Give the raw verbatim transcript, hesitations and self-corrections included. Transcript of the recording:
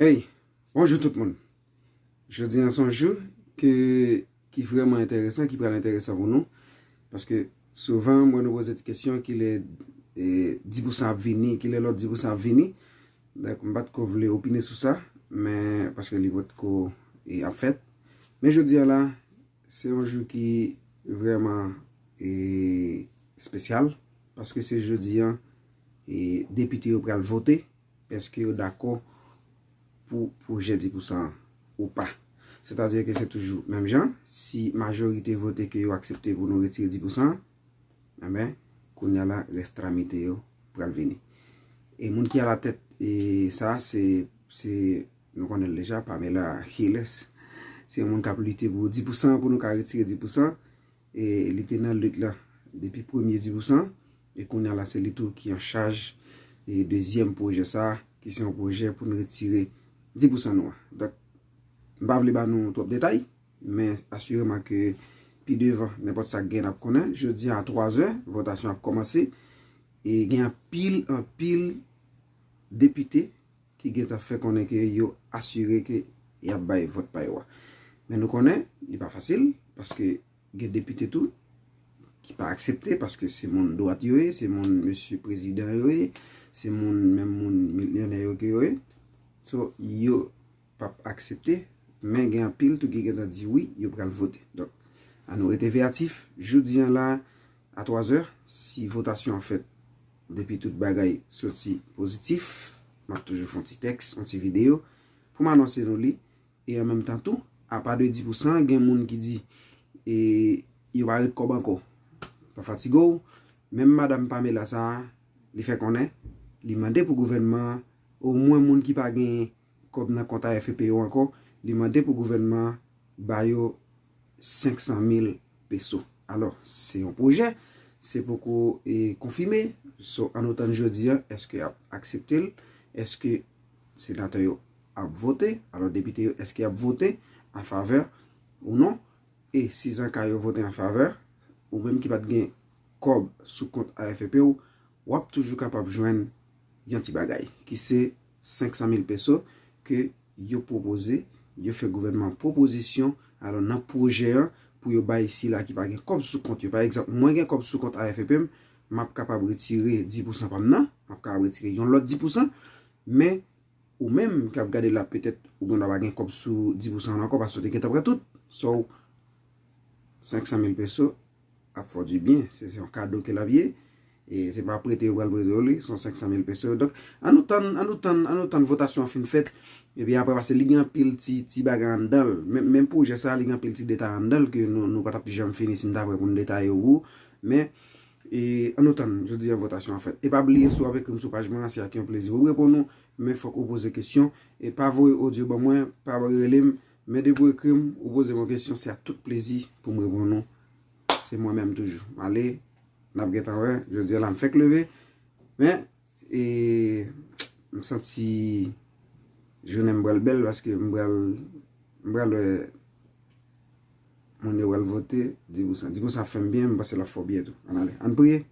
Hey, bonjou tout moun. Jodi a se yon jou ke, ki vrèman enteresan, ki pral enteresan pou nou. Paske souvan, mwen nou poze ti kesyon, kilè e, dis pousan ap vini, kilè lòt dis pousan ap vini. Donk, m pa t ko vle opine sou sa, men paske li pa t ko e, ap fèt. Men jodi a la, se yon jou ki vrèman e, espesyal, paske se jodi a e, depite yo pral vote, èske yo dakò pou pwojè dis pousan an ou pa. Sètadi ke se toujou menm jan, si majorite vote ke yo aksepte pou nou retire dis pousan an, enben, kounye a la, rès tramite yo pral vini. E moun ki alatèt e, sa, se, se, nou konnen l deja, Pamela Giles. Se yon moun k ap lite pou dis pousan pou nou ka retire dis pousan. E li te nan lit la depi premye dis pousan, e kounye a la se li tou ki an chaj e dezyèm pwojè sa, ki se yon pwojè pou n retire dis pousan nou an. Donk, m pa vle ba nou twòp detay, men asireman ke pi devan, nenpòt sa k gen n ap konnen. Jodi a twazè, votasyon ap kòmanse, e gen anpil, anpil depite ki gentan fè konnen ke yo asire ke y ap bay vòt pa yo a. Men nou konnen, li pa fasil, paske gen depite tou ki pa aksepte, paske se moun dwat yo ye, se moun mesye prezidan yo ye, se moun, menm moun milyonè yo ke yo ye. So, yo p ap aksepte, men gen anpil tou ki gentan di wi, yo pral vote. Donk, ann nou rete veyatif. Jodi a la, a twazè, si votasyon an fèt, depi tout bagay soti pozitif, m ap toujou fè yon ti tèks, yon ti videyo, pou m anonse nou li. E an menm tan tou, apa de dis pousan, gen moun ki di, e, yo pa ret kòb ankò. Pa fatige w, menm madanm Pamela sa a, li fè konnen, li mande pou gouvènman an, omwen moun ki pa genyen kòb nan kont A F P yo ankò, li mande pou gouvènman an ba yo senk san mil peso. Alò, se yon pwojè, se poko e, konfime. So, ann nou tann jodi a, èske y ap aksepte l? Èske senatè yo ap vote? Alò, depite yo, èske y ap vote an favè ou non? E si zanka yo vote an favè, ou menm ki pa t gen kòb sou kont A F P w, w ap toujou kapab jwenn yon ti bagay, ki se senk san mil peso ke yo pwopoze, yo fè gouvènman an pwopozisyon, alò nan pwojè an, pou yo bay sila ki pa gen kòb sou kont yo. Pa egzanp, mwen gen kòb sou kont A F P m, m ap kapab retire dis pousan pa m nan, m ap kapab retire yon lòt dis pousan, men ou menm k ap gade la, petèt ou gen dwa pa gen kòb sou dis pousan an ankò, paske w te gentan pran tout. So, senk san mil peso ap fè w di byen. Se, se yon kado ke l ap ye. E se pa prete yo pral prete w li, se yon senk san mil peso. Donk, ann nou tann, ann nou tann, ann nou tann votasyon an fin fèt. Epi apre, paske li gen anpil ti, ti bagay anndan l. Menm, menm pwojè sa a, li gen anpil ti detay anndan l ke nou, nou pa t ap janm fini si n ta prè pou n detaye yo pou ou. Men, e, ann nou tann, jodi a votasyon an fèt. E pa bliye, si w ap ekri m sou paj mwen an, se ak yon plezi pou m reponn ou. Men fòk ou poze kesyon. E pa voye odyo ban mwen, pa rele m. Men depi w ekri m, ou poze m yon kesyon, se ak tout plezi pou m reponn ou. Se mwen menm toujou. Ale, n ap gentan wè. Jodi a la, m fèk leve. Men, e, m santi jounen m pral bèl paske m pral, m pral wè moun yo pral vote, dis pousan. Dis pousan ap fè m byen, m panse l ap fè w byen tou. Ann ale, ann priye.